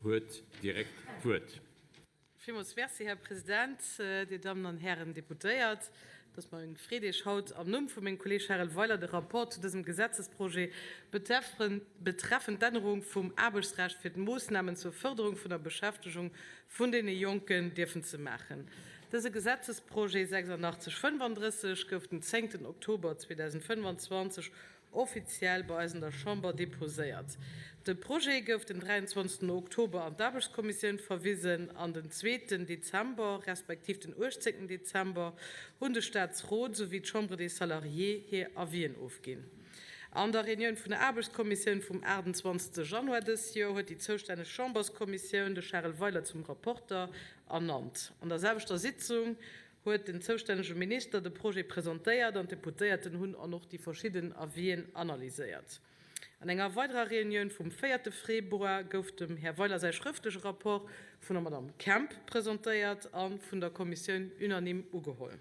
Huet direkt d'Wuert. Villmools Merci, Här President, Dir Dammen an Hären Deputéiert. Et ass mer eng Freed, Iech haut am Numm vu mengem Kolleeg Charel Weiler de Rapport zu dësem Gesetzesprojet betreffend d'Ännerung vum Aarbechtsrecht fir d'Moossnamen zur Fërderung vun der Beschäftegung vun deene Jonken dierfen ze maachen. Dëse Gesetzesprojet 8635 gouf den zéngten Oktober 2025 offiziell bei eis an der Chamber deposéiert. De Projet gouf den 23 Oktober an d'Aarbechtskommissioun verwisen an den zweeten Dezember respektiv den 18 Dezember hunn de Staatsrot esouwéi d'Chambre des Salariés hir Avisen ofginn. An der Reunioun vun der Aarbechtskommissioun vum 28 Januar dës Joer huet déi zoustänneg Chamberskommissioun de Charel Weiler zum Rapporter ernannt. An der selwechter Sitzung huet den zoustännege Minister de Projet presentéiert an d'Deputéierten hunn an och déi verschidden Avisen analyséiert. An enger weiderer Reunioun vum véierte Februar gouf dem Här Weiler säi schrëftleche Rapport vun der Madamm Kemp presentéiert a vun der Kommissioun unanime ugeholl.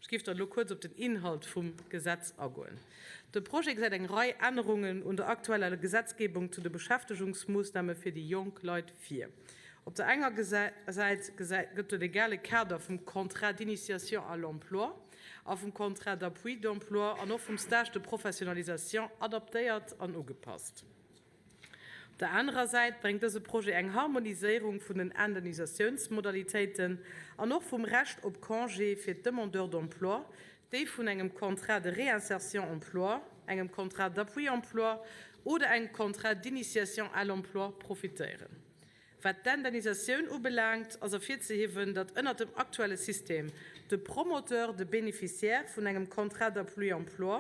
Ech géif dann elo kuerz op den Inhalt vum Gesetz agoen. De Projet gesäit eng Rei Ännerungen un der aktueller Gesetzgebung zu de Beschäftegungsmoossname fir déi jonk Leit vir. Op der enger Säit gëtt de legale Kader vum Contrat d'initiation à l'emploi a vum Contrat d'appui d'emploi an och vum Stage de professionnalisation adaptéiert an ugepasst. Op der anerer Säit bréngt dëse Projet eng Harmoniséierung vun den Indemnisatiounsmodalitéiten an och vum Recht op Congé fir d'Demandeurs d'emploi, déi vun engem Contrat de réinsertion emploi, engem Contrat d'appui emploi oder engem Contrat d'initiation à l'emploi profitéieren. Wat d'Indemnisatioun ubelaangt, ass ervirzehiewen, datt ënnert dem aktuelle System de Promoteur de Bénéficiaire vun engem Contrat d'appui emploi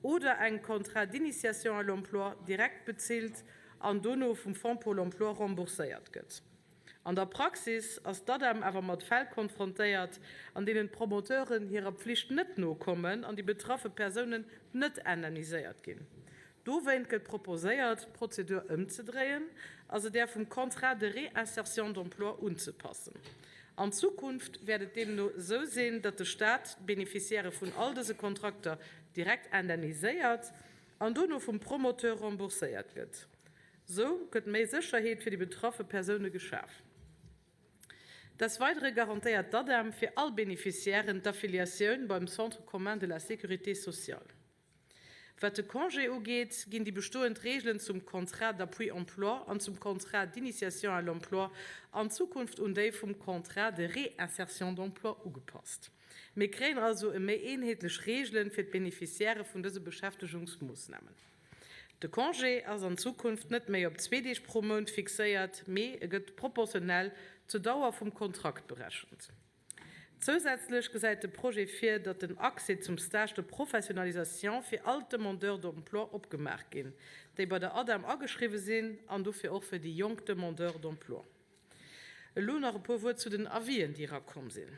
oder engem Contrat d'initiation à l'emploi direkt bezilt an dono vum Fonds pour l'emploi rembourséiert gëtt. An der Praxis ass d'ADEM awer mat Fäll konfrontéiert, an deenen d'Promoteuren hirer Pflicht net nokommen an déi betraffe Persounen net indemniséiert ginn. Dowéint gëtt proposéiert, d'Prozedur ëmzedréien a se där vum Contrat de réinsertion d'emploi unzepassen. An Zukunft wäert et deemno esou sinn, datt de Staat d'Beneficiairë vun all dëse Kontrakter direkt indemniséiert an dono vum Promoteur rembourséiert gëtt. Sou gëtt méi Sécherheet fir déi betraffe Persoune geschaf. Des Weidere garantéiert d'ADEM fir all Beneficiairen d'Affiliatioun beim Centre commun de la sécurité sociale. Wat de Congé ugeet, ginn déi bestoend Reegelen zum Contrat d'appui emploi an zum Contrat d'initiation à l'emploi an Zukunft un déi vum Contrat de réinsertion d'emploi ugepasst. Mir kréien also e méi eenheetlech Reegelen fir d'Beneficiairë vun dëse Beschäftegungsmoossnamen. De Congé ass an Zukunft net méi op zwee Deeg pro Mount fixéiert, mee e gëtt proportionell zur Dauer vum Kontrakt berechent. Zousätzlech gesäit de Projet vir, datt den Accès zum Stage de professionnalisation fir all d'Demandeurs d'emploi opgemaach ginn, déi bei der ADEM ageschriwwe sinn, an dofir och fir déi jonk Demandeurs d'emploi. Elo nach e puer Wuert zu den Avisen, déi erakomm sinn.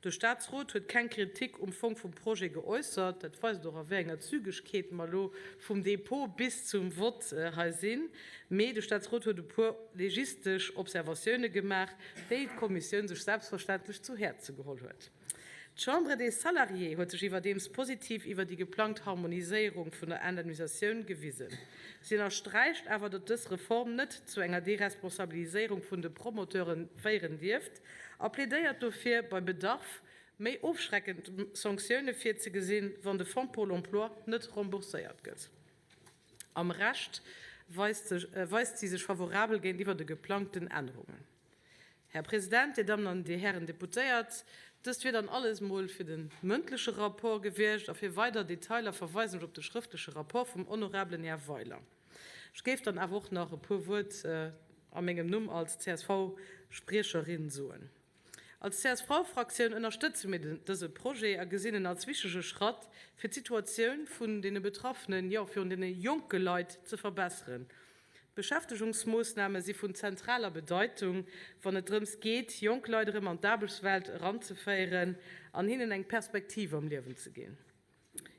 De Staatsrot huet keng Kritik um Fong vum Projet geäussert. Dat weist och, a wéi enger Zügegkeet mer elo vum Dépôt bis zum Vott hei sinn. Mee de Staatsrot huet e puer legistesch Observatioune gemaach, déi d'Kommissioun sech selbstverständlech zu Häerze geholl huet. D'Chambre des Salariés huet sech iwwerdeems positiv iwwer déi geplangt Harmoniséierung vun der Indemnisatioun gewisen. Si ënnersträicht awer, datt dës Reform net zu enger Deresponsabiliséierung vun de Promoteure féieren dierft. A plädéiert dofir, bei Bedarf méi ofschreckend Sanktioune virzegesinn, wann de Fonds pour l'emploi net rembourséiert gëtt. Am Rescht weist si sech favorabel géintiwwer de geplangten Ännerungen. Här President, Dir Dammen an Dir Hären Deputéiert, dëst wier dann alles emol fir de mëndleche Rapport gewiescht a fir weider Detailer verweisen ech op de schrëftleche Rapport vum honorabelen Här Weiler. Ech géif dann awer och nach e puer Wuert a mengem Numm als CSV-Spriecherin soen. Als CSV-Fraktioun ënnerstëtze mir dëse Projet a gesinn en als wichtege Schratt, fir d'Situatioun vun deene Betraffenen, jo, virun deene jonke Leit ze verbesseren. D'Beschäftegungsmoossname si vun zentraler Bedeitung, wann et drëms geet, jonk Leit erëm an d'Aarbechtswelt eranzeféieren an hinnen eng Perspektiv am Liewen ze ginn.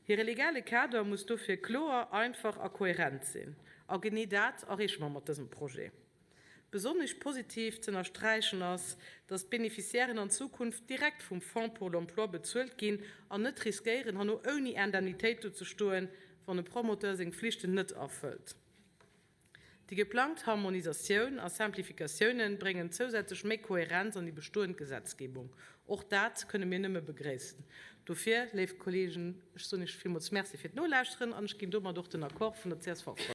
Hire legale Kader muss dofir kloer, einfach a kohärent sinn. A genee dat erreeche mer mat dësem Projet. Besonnesch positiv z'ënnersträichen ass, dass d'Beneficiairen an Zukunft direkt vum Fonds pour l'emploi bezuelt ginn an net riskéieren, herno ouni Indemnitéit do ze stoen, wann e Promoteur seng Flichten net erfëllt. Déi geplangt Harmonisatioun a Simplificatiounen bréngen zousätzlech méi Kohärenz an déi bestoend Gesetzgebung. Och dat kënne mir nëmme begréissen. Dofir, léif Kolleegen, ech soen Iech villmools Merci fir d'Nolauschteren an ech ginn domat och den Accord vun der CSV-Fraktioun.